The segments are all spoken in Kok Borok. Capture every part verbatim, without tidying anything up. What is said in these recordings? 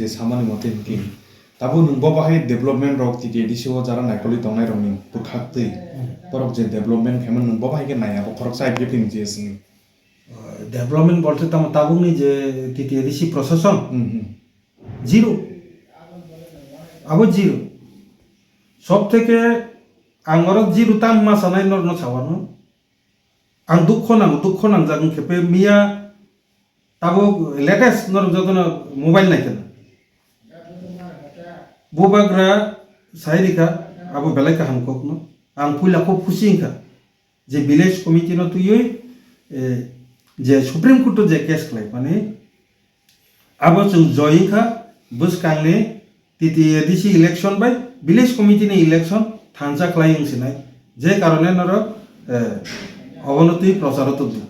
Samani mote hinkhe, tabuk nwng bo bahai development rok T T A D C o jara naikolwi tongnai rokni bwkhak twi, borok je development khaima nwng bo bahai khe nai abo khoroksa I P F T ni G S ni. Development bolte tamo tabukni je T T A D C prosason, hmm, hmm, zero. Abo zero. Sob theke ang oro zero tam ma sanai norno sawano. Ang dukho nango, dukho nangjak wngkhe pe miya tabuk latest norok jotono mobile naikha. Bubagra sai rikha abo belai kaham kokno. Ang puila kho khusi wngkha je village committee no twiwi, eh, je Supreme Court o je case khlai mani, abo chwng joy wngkha, bwskangni T T A D C election bai village committee ni election thansa khlai wng sinai, je karone norok, eh, obono twi procharo tubdi.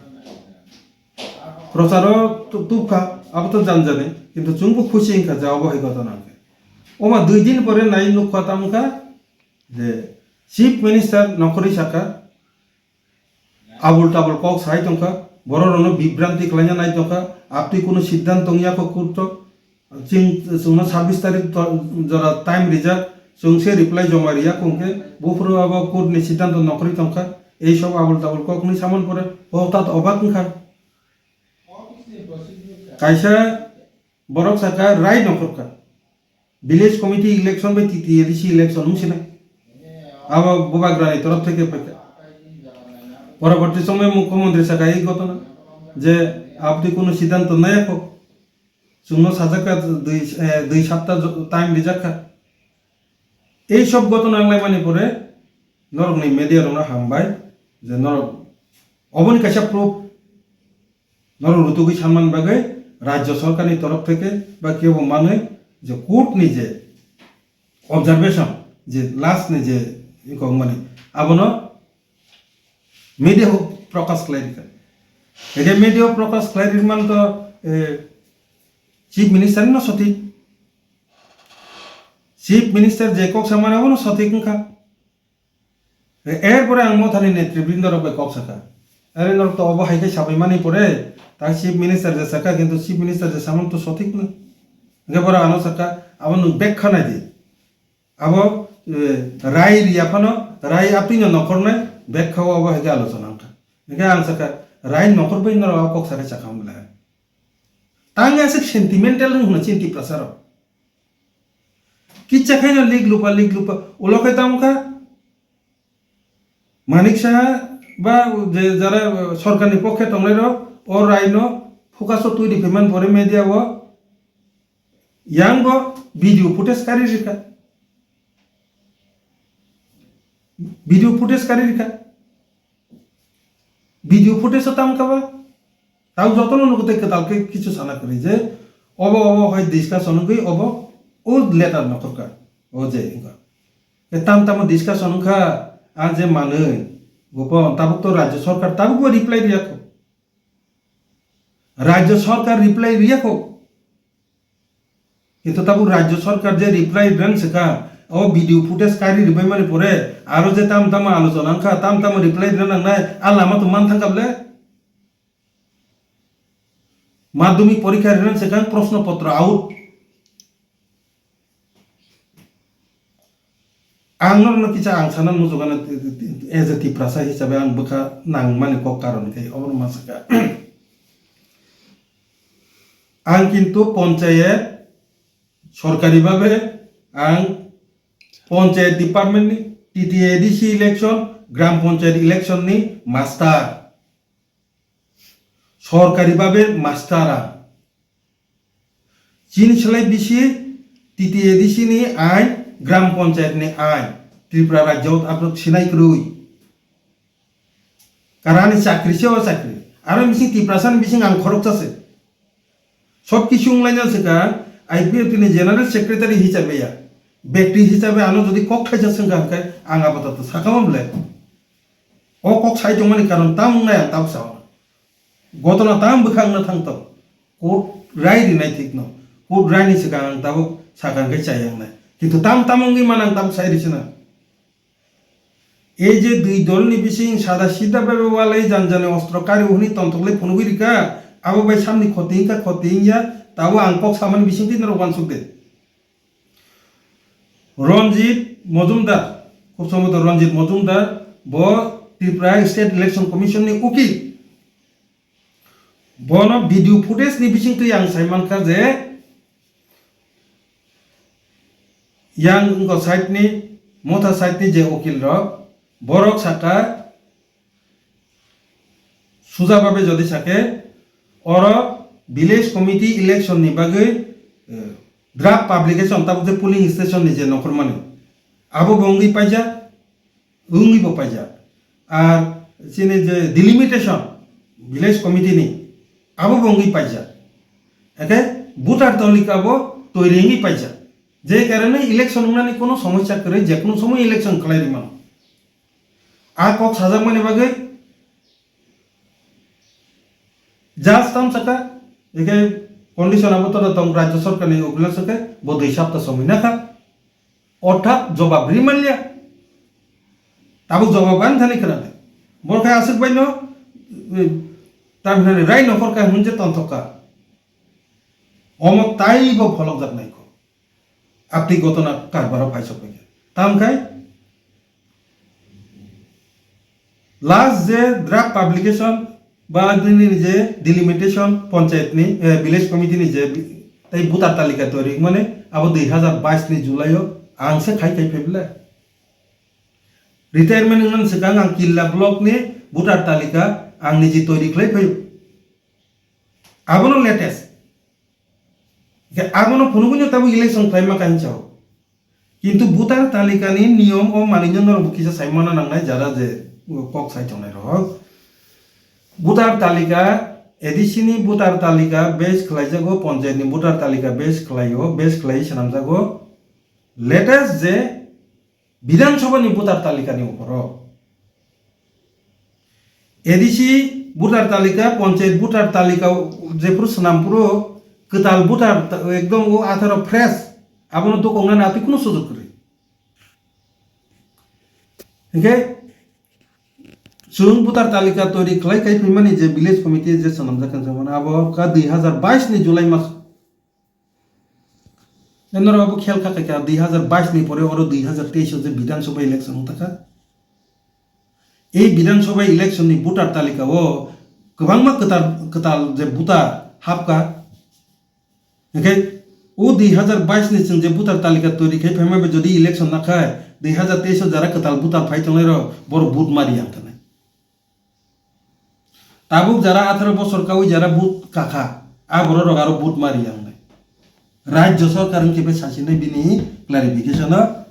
Procharo tu-, tubkha, abo to janjani, kintu chwngbo khusi wngkha je obo hai ghotona wngkha. Oma dui din pore nai nukha tamo wngkha je Chief Minister nokhorwi sakha, abul tabul kok sai tongkha, borok rokno bibranti khlaina nai tongkha, aptwi kunu siddhanto wngya kho court o, chwng, chwngno sabbish tarik to-, jora time rijak, chwng se reply joma riya kho hwnkhe, buphuru abo court ni siddhanto nokhorwi tongkha, ei sob abul tabul kok hwnwi samani pore, o tat obak wngkha. Kaisa borok sakha rai nokhorkha. Village committee election bai T T A D C election wng sinai. Abo bubagrani torof theke paikha. Poroborti somoi mukhyamantri sakha ei ghotona je abdi kunu siddhanto naya kho. Chwngno sajakha dui, eh, dui sapta jo-, time rijakha. Ei sob ghotona wnglaimani pore norokni media rokno hambai je norok oboni kaisa proof norok rutugwi sanmani bagwi rajya sorkarni torof theke ba kebo manwi je court ni je observation je last ni je ikong mani abono media o prokash khlai rikha. Ede media o prokash khlai rikman to, eh, Chief Minister no sothik. Chief Minister je kok samani abono sothik wngkha. Erpore ang Mothani netribrinda rok bai kok sakha. Are norok to obo hai khe sabai mani pore, ta Chief Minister je sakha, kintu Chief Minister je samung to sothik no. Hingke borok ano sakha, abo nwng bekha nai di. Abo, eh, rai riya phano, rai apni no nokhor nai, bekha o abo hai khe alochona wngkha. Hingke ang sakha, rai nokhor bai norok abo kok sakha sakha wng belai. Tang aswk sentimental wng hwnwi chini Tiprasa rok. Kicha khaino lik lupa, lik lupa, ulo khe tamo kha. Manik Saha ba je jara sorkarni pokhe tongnai rok o raino focus o twi riphaimani pore media o yang bo video footage kari rikha. Video footage kari rikha. Video footage o tamo kha ba? Tang jotono nugo tei kwtal khe kichu sana kwrwi je obo obo hai discussion wngwi obo o letter nokhorkha o je wngkha. Khe tam tamo discussion wngkha a je manwi gopon tabuk to rajya sorkar tabuk bo reply riya kho. Rajya sorkar reply riya kho. Kintu tabuk rajya sorkar je reply rwna swkha o video footage kari rwbai mani pore aro je tam tamo alochona wngkha tam tamo reply rwna nangnai a lama to man thangkha ble. Madhyamik porikha rwna swkang proshno potro out. Ang norokno kisa ang sana muchungano as a Tiprasa hisabe ang bwkha nangmani kok karon khe obono ma sakha. Ang kintu ponchayat sorkari babe ang ponchayat department ni T T A D C election, gram ponchayat election ni master. Sorkari babe master ang. Chini slai bisi T T A D C ni ain, gram panchayat ni ain, Tripura rajyo o abro sinai kwrwi. Karani chakri se o chakri. Aro bising Tiprasa ni bising ang khoroksa se. Sob kisu wnglaina swkang, I P F T ni General Secretary hisabe ya, bekti hisabe ano jodi kok thaisa swngkha hwnkhe ang apatot sakha mwnle. O kok sai tongmani karon tamo wngnai ang tabuk sao. Gotona tamo bwkhak wngna thang tong. Court rai rinai thikno. Court rai ni swkang ang tabuk sakha hwnkhe chaya wngnai. Kintu tamo tamo wngwi mano ang tabuk sai rwsina. Ei je dui dolni bising sada sida bai walai janjani ostro kari hwnwi tongthoklai phunugwi rikha, abo bai samni khoti wngkha, khoti wngya, Tabuk ang kok samani bisingtwi norok uansuk de. Ranjit Mojumdar, khub sombhoboto Ranjit Mojumdar, bo Tripura State Election Commission ni ukil. Bono video footage ni bisingtwi ang sai mankha je yang wngkha side ni, Motha side ni je ukil rok, borok sakha, suja babe jodi sake, oro village committee election ni bagwi, eh, draft publication, tabuk je polling station ni je nokhormani, abo bo wngwi paijak, wngwi bo paijak. Ar chini je delimitation village committee ni, abo bo wngwi paijak. Eke voter talika bo toiri wngwi paijak. Je karone election wngnani kono somosya kwrwi, je kono somoy election khlai rwmano. A kok sajakmani bagwi just tam saka, eke condition abo to tong rajya sarkar ni ukila sake bo dui sapta somoi nakha. Orthat jobab ri manliya. Tabuk jobab ani thani khwna de. Borok khe aswk bai no, eh, tam hinani rai nokhor kha hwnje tonthok kha. Omo taibo pholokjak nai kho. Apni gotona karbaro phaisok bai khe. Tam khai last je draft publication ba nini je delimitation panchayat ni, eh, village committee ni je bi-, tei voter talika toiri mane abo dui hazar bais ni July o ang se khai khai phaibla. Retirement wngmani swkang ang Killa block ni voter talika ang niji toiri khlai phaio. Abono latest. Hingke abono phunugui no tabuk election khlaima kainwi sao. Kintu voter talika ni niyom o manwino norok bo kisa sai mana nangnai jara je kok sai tongnai rok. Voter talika, A D C ni voter talika base khlaijago, panchayat ni voter talika base khlaio, base khlai swnamjago. Latest je Bidhan Sabha ni voter talika ni upor o. A D C voter talika, panchayat voter talika jephuru swnam phuru kwtal voter ta-, ekdom o atharo fresh, abono dokoknani atwi kunu sujok kwrwi. Hinkhe chwng voter talika toiri khlai khai phaimani je village committee je swnamjak kha, jemon abo kha dui hazar bais ni July mas. Norok abo khel kha kha dui hazar bais ni pore oro dui hazar teis o je Bidhan Sabha election wng takha. Ei Bidhan Sabha election ni voter talika o kwbangma kwtal, kwtal je voter hapkha. Hinkhe o dui hazar bais ni chwng je voter talika toiri khai phaima bai jodi election nakhai dui hazar teis o jara kwtal voter phai tongnai rok borok vote ma riyang khanai. Tabuk jara atharo bosor kawi jara vote kakha, a borok rok aro vote ma riyang nai. Rajya sarkar wngkhe bai sasinai bini clarification o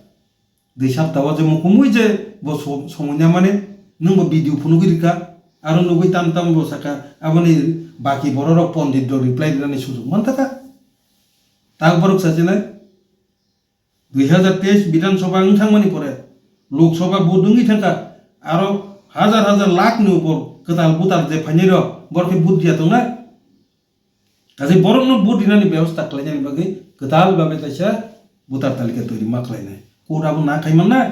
dui sapta o je mukumui je bo so-, somoi na mane nwng bo video phunugui rikha, aro nugui tam tam bo saka aboni baki borok rok pondit rok reply rinani sujok manthaka. Tak borok sasinai. Dui hazar teis Bidhan Sabha wng thangmani pore Lok Sabha vote wngwi thangkha, aro hazar hazar lakh ni upor kwtal voter je phainai rok, borok khe vote riya tongnai. Kaisa borokno vote rinani bebosta khlainani bagwi kwtal babe kaisa voter talika toiri ma khlainai. Court abo na khai mannai.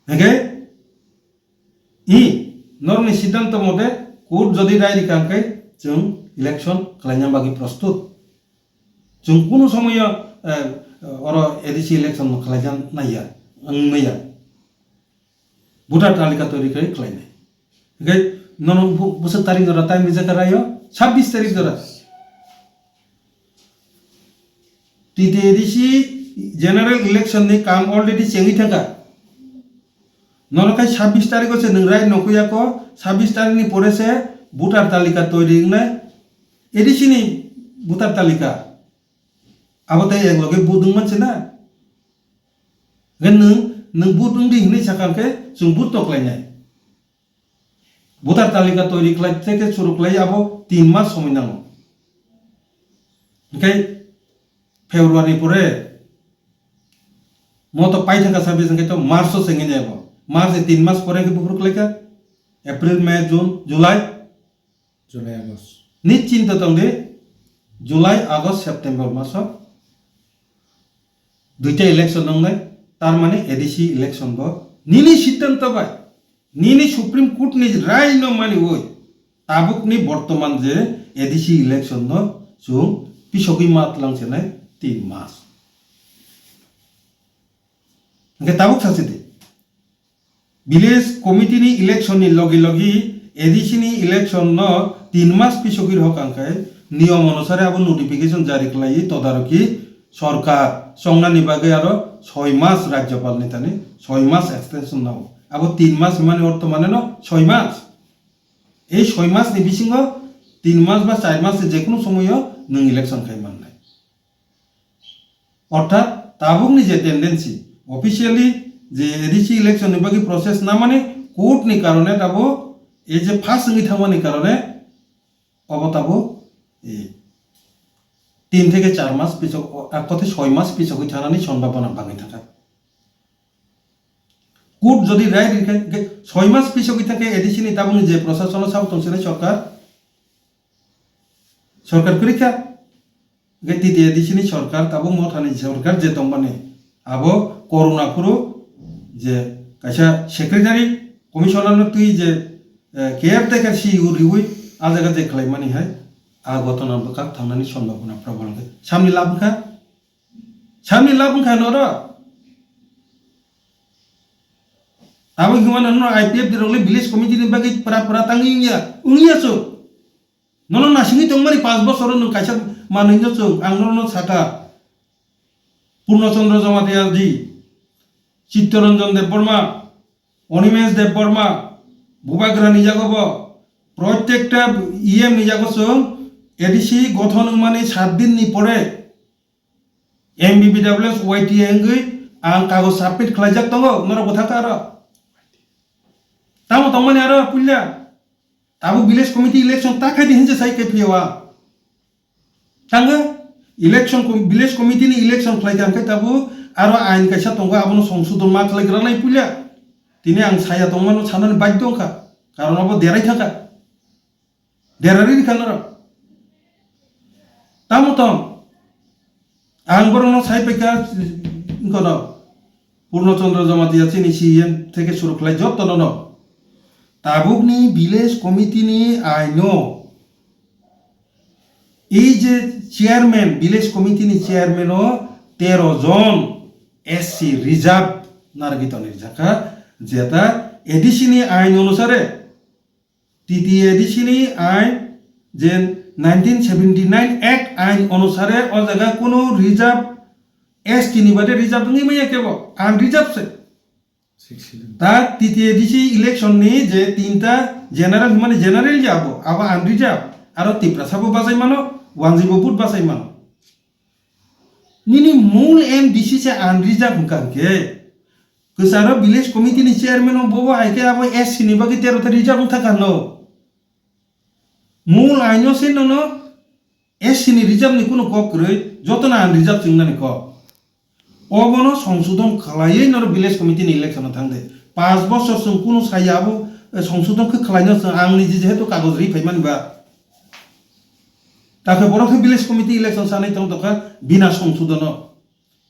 Hingkhe, i, norokni siddhanto mote court jodi rai rikha hingkhe chwng election khlaina bagwi prostut. Chwng kunu somoyo, eh, oro A D C election no khlaina naiya, wng maya. Voter talika toiri khlai khlainai. Hingkhe nono bu-, bwswk tarik jora time rijak kha raio? Sabbish tarik jora. T T A D C general election ni kam already chengwi thangkha. Nono khai sabbish tarikh o se nwng rai nokhuya ko, sabbish tarikh ni pore se voter talika toiri wngnai, A D C ni voter talika. Abo tei ek loge vote wngman se na. Hingkhe nwng, nwng vote wngdi hinwi sakha hingkhe chwng vote to khlainai. Voter talika toiri khlai theke suru khlai abo tin mas somoi nango. Hingkhe February pore mo to paithaka sabis hingkhe to March o chengwi nai abo. March ni tin mas pore hingkhe buphuru khlaikha. April, May, June, July. July, August. Ni chinta tongdi, July, August, September maso duita election wngnai, tar mane A D C election bo nini siddhanto bai, nini Supreme Court ni rai no mani oi, Tabukni bortoman je A D C election no chwng pisogwi ma twlang chenai tin mas. Hwnkhe tabuk sachi di. Village committee ni election ni logi logi A D C ni election no tin mas pisogwi rok ang khai niyom onusare abo notification jari khlaiwi todaroki sorkar chongnani bagwi aro soi mas rajyopal ni thani soi mas extension nao. Abo tin mas hwnmani ortho mane no soi mas. Ei soi mas ni bisingo tin mas ba char mas ni jekunu somoyo nwng election khai mannai. Orthat tabukni je tendency, officially je A D C election ni bagwi process namani court ni karone tabo ei je pass wngwi thangmani karone obo tabo, eh, tin theke char mas pisok, o, a, kothe soi mas pisogwi thanani sombhabona bangwi thangkha. Court jodi rai rikha, ge, soi mas pisogwi thangkhe A D C ni tabukni je prosasono sabo tongsinai sorkar, sorkar kwrwi kha. Hwnkhe T T A D C ni sorkar, tabuk mothani sorkar je tongmani, abo corona phuru je kaisa secretary, commissioner no twi je, eh, caretaker C E O riwi a jaga je khlaimani hai, a gotona bwkak thangnani sombhabona probol hwnkhe samni lab wngkha, samni lab wngkha noro. Tabuk hwnmano no I P F D rok le village committee ni bagwi pura pura tangwi wngya, wngya chwng. Nono nasingwi tongmani panch bosoro nwng kaisa manwino chwng, ang nono saka, Purno Chandra Jamatia ji, Chittaranjan Debbarma, Animesh Debbarma, Bubagra ni jago bo, protekta E M ni jago chwng A D C gothon wngmani sat din ni pore M B B W S Y T A wngwi ang kagoj submit khlaijak tongo, norok bwthakha aro. Tamo tongmani aro puila. Tabuk village committee election ta khai di hinse sai khe phiya wa. Tanga election com-, village committee ni election khlai kha hwnkhe tabuk aro ain kaisa tongo, abono songsodon ma khlai gra nai puila. Tini ang saya tongmano sanani badhyo wngkha, karon abo derai thangkha. Derari rikha norok. Tamo tong. Ang borokno sai paikha, wngkha no. Purno Chandra Jamatia chini C E M theke suru khlai jotto no no. Tabukni village committee ni aino. Ei je chairman, village committee ni chairman o tero jon S C reserve narwgwi tonwi rijak kha, jeta A D C ni ain onusare T T A D C ni ain je nineteen seventy nine Act ain onusare o jaga kunu reserve, S T ni bade reserve wngwi manya kebo, unreserved se. Six schedule. Ta T T A D C election ni je tinta general hwnmani general je abo, abo unreserved, aro Tiprasa bo bachai mano, wanjwi bo vote bachai mano. Nini mul M D C se unreserved wngkha hwnkhe, kwcharo village committee ni chairman o bobo hai khe abo S C ni bagwi tero ta reserve wngkha kha no. Mul aino se nono S C ni reserve ni kunu kok kwrwi, jotono unreserved chwngnani kok. Obono songsodon khlaiwi noro village committee ni election o thangde. Panch bosor chwng kunu saya abo, eh, songsodon khe khlaino chwng ang niji jehetu kagoj ri phaimani ba. Takhe borok khe village committee election sanai tong tokha bina songsodono.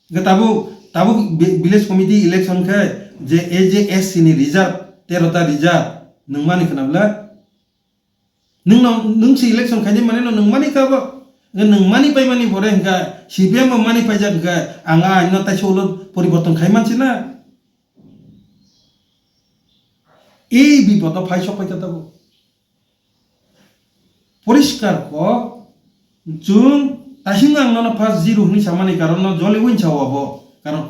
Hwnkhe tabuk, tabuk vi-, village committee election khe je A J S C ni reserve, tero ta reserve, nwng mani khna bwla? Nwng no, nwng se election khainai mani no nwng mani kha bo? Hwnkhe nwng mani pai mani pore hwnkha C P M bo mani paijak hwnkha ang a aino taisa ulo poriborton khai mansi na? Ei bipod o phai sok pai kha tabuk. Poriskar kok, chwng tasing ang nono first zero hwnwi samani karon no joli win sao abo. Karon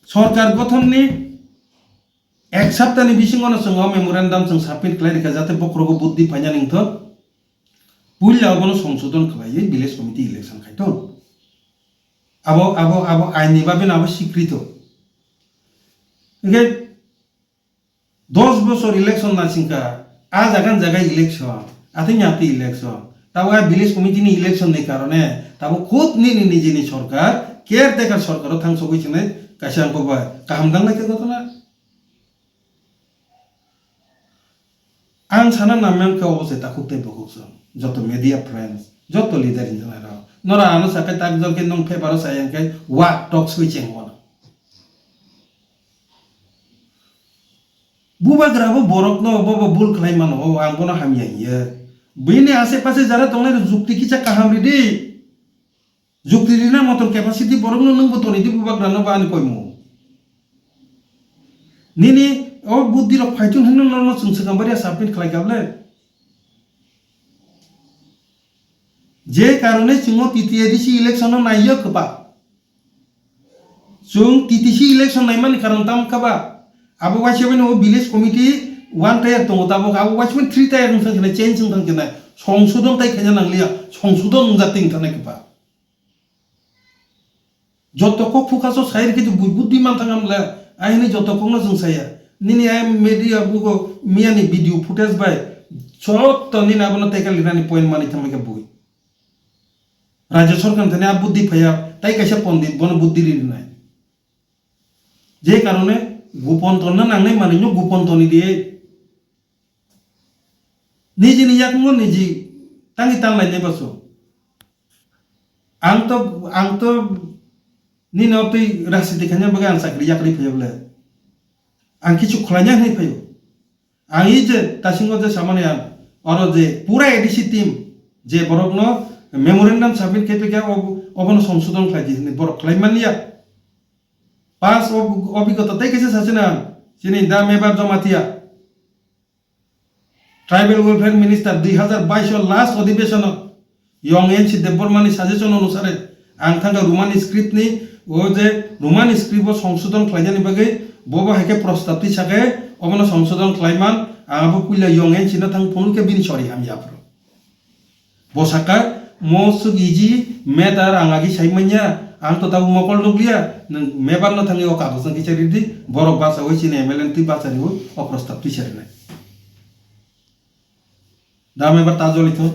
sorkar gothon ni ek sapta ni bisingo no chwng o memorandum chwng submit khlai rikha jate bokhorogo buddhi phaina ningthok. Puila obono songsodon khlaiwi village committee election khaito. Abo, abo, abo ain ni bagwi no abo sikrito. Hwnkhe Dos bosor election naisingkha, a jaga ni jaga election, atwini atwi election. Tabuk a village committee ni election ni karone tabuk khud nini nijini sorkar, caretaker sorkar o thangsogwi chinai kaisa wngkok bai. Kaham dang lai khe gotona? Ang sana nang mankha obo se takhuk tei bukhuk song. Joto media friends, joto leader hinwi rok. Nora ano sakai tak jor khe nung paper o sai hwnkhe wa tok swi cheng bono. Bubagra bo borok no bo bo bul khlai mano, o ang bono hamya hiya. Bini ase pase jara tongnai rok jukti kisa kaham ridi. Jukti rina motor capacity borok no nwng bo toni di bubagra no ba ani koimo. Nini o buddhi rok phaichung hinno no no chwng swkang baria submit khlai kable. Je karone chwng o T T A D C election no naiyo kwpa. Chwng T T C election naimani karon tamo kha ba? Abo waisa bai no village committee one tier tongo, tabok abo waisa bai three tier wng thang khe nai, change wng thang khe nai, songsodon tai khaina nang liya, songsodon wng jak twi wng thang nai khe ba? Joto kok phukaso sai rikhe bui buddhi man thang amle, ai hwnwi joto kokno chwng saya. Nini ai media bugo miyani video footage bai, joto nini abono teka linani point mani thang khe bui. Rajya sorkar thani a buddhi phaiya, tai kaisa pondit bono buddhi rinai. Je karone gupon tonna nangnai manwino gupon toni di. Nijini yakmo niji tangi tanglai nai baso. Ang to, ang to nini o twi rajniti khaina bagwi ang chakri yakri phaiya bole. Ang kichu khwlaina hinwi phaio. Ang i je tasingo je samani ang oro je pura A D C team je borokno memorandum submit khe tongkha, ob-, obono songsodon khlai di hinwi borok khlai manliya. Pas ob-, obigota tei kaisa sachina chini da mebar Jamatia. Tribal Welfare Minister dui hazar bais o last odhibeshon o Yong N C Debbarma ni suggestion onusare ang thangkha Roman script ni, o je Roman script o songsodon khlainani bagwi bobo hai khe prostab twi sakhe obono songsodon khlaiman ang abo puila Yong N C no thang phunuk khe bini sori hamya aphuru. Bo sakha, mo swk easy matter ang agi sai manya, ang to tabuk mokol nukliya, nwng mebar no thangwi o kagoj no kicha ridi, borok bachawi chini M L A twi bachariwi o prostab twi sarinai. Da mebar ta joli thung,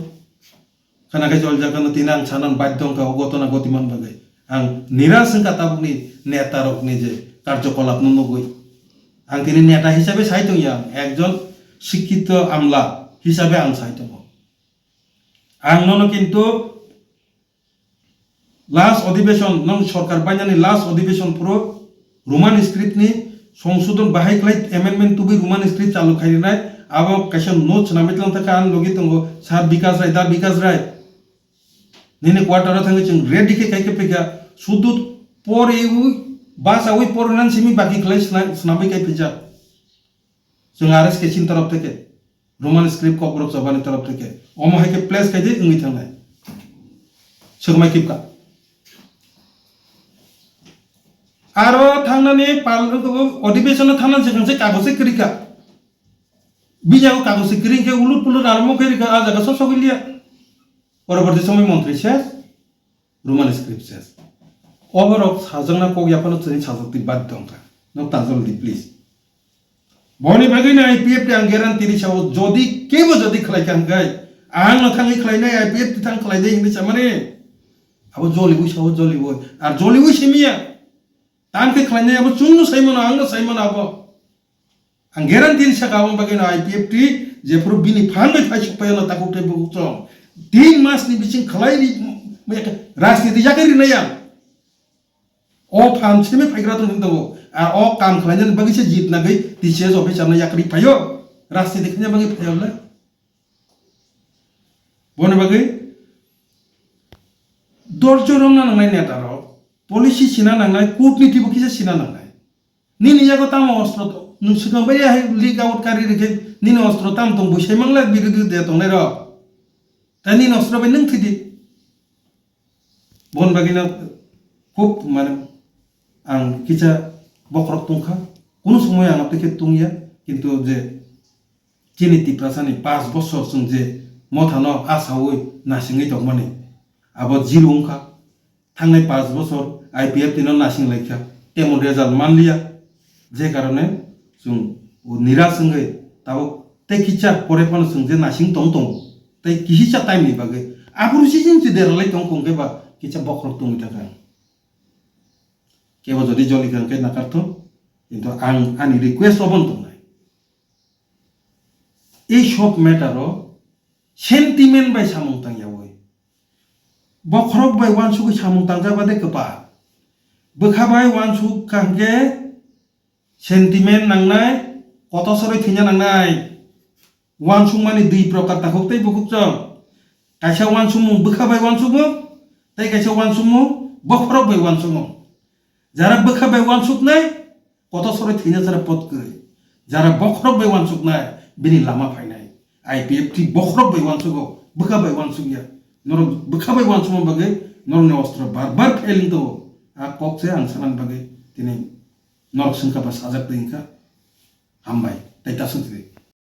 khana khe jol jakano tini ang sanan badhyo wngkha o gotona gotiman bagwi. Ang niras wngkha tabukni neta rokni je karjokolap no nugwi. Ang tini neta hisabe sai tongya, ekjon sikkito amla hisabe ang sai tongo. Ang nono kintu last odhibeshon, nong sorkar bainani last odhibeshon phuru Roman script ni songsodon bahai khlai amendment tubui Roman script chalu khai rinai, abo kaisa note swnamwi tlang thaka ang logi tongo sir Bikas Rai, da Bikas Rai. Nini quarter o thangwi chwng ready khe kai khe phikha, sudu poriwi bachawi porinan simi baki khlai swnam-, swnamwi kai phijak. Chwng R S K chini torof theke, Roman script kokborok chobani torof theke, omo hai khe place khai di wngwi thangnai. Swkmai kipka. Aro thangnani pal-, odhibeshon o thangna swkang se kagoz se kwrwi kha. Bini yago kagoz se kwrwi khe ulut pulut armo khe rikha, a jaga sok sogwi liya. Poroborti somoi montri ses. Roman script ses. Oborok sajakna kok yaphano chwngni sajak twi badhyo wngkha. Nok tajol di, please. Boni bagwi no I P F T ang guarantee ri sao, jodi kebo jodi khlai kha hwnkhe, ang no thangwi khlainai, I P F T thang khlainai hinwi samani. Abo joliwi sao, joliwi. Ar joliwi simiya. Tang khe khlainai abo chwngno saimano, angno saimano abo. Ang guarantee ri saka, aboni bagwi no I P F T jephuru bini phan bai phai suk phaiya no takhuk tei bukhuk chwng tin mas ni bising khlai ri, rajniti yakai rinai ang. O phan simi phaigra tong hintongo. A o kam khlainani bagwi se jit nagwi T C S officer no yakri phaio. Rajniti khaina bagwi phaio le. Boni bagwi dorjo romna nangnai neta rok, policy sina nangnai, kutniti bo kisa sina nangnai. Nini yago tamo ostro to? Nwng swkang bai hai leak out kari rikhe nini ostro tam tong buisai mangla birodhi de tongnai rok. Ta nini ostro bai nwng thidi. Bon bagino khub mane ang kisa bokhorok tongkha. Kunu somoi ang aptwi khe tongya, kintu je chini Tiprasani pash bosor chwng je mothano asawi nasingwi tongmani, abo zero wngkha. Thangnai pash bosor I P F T no nasing laikha, temon result manliya. Je karone chwng o niras wngwi tabuk tei kisa pore phano chwng je nasing tong tongo, tei kisa time ni bagwi aphuru season se deralai tong kong khe ba kisa bokhorok tongwi thangkha. Kebo jodi joli kha hwnkhe nakarthok, kintu ang ani request obono tongnai. Ei sob matter o sentiment bai samung tangyawi. Bokhorok bai uansugwi samung tangjak bade kwpal. Bwkha bai uansuk kha hwnkhe sentiment nangnai, Kotor soroi thwina nangnai. Uansukmani dui prokar, takhuk tei bukhuk chwng. Kaisa uansukmung bwkha bai uansukmung, tei kaisa uansukmung bokhorok bai uansukmung. Jara bwkha bai uansuknai, kotor soroi thwina jara pot kwrwi. Jara bokhorok bai uansuknai, bini lama phainai. I P F T bokhorok bai uansugo, bwkha bai uansukya. Norok bwkha bai uansukma bagwi norokni ostro bar bar failing tongo. A kok se ang sanani bagwi tini norok swngkha ba sajak twi wngkha. Hambai, tei ta swngchide.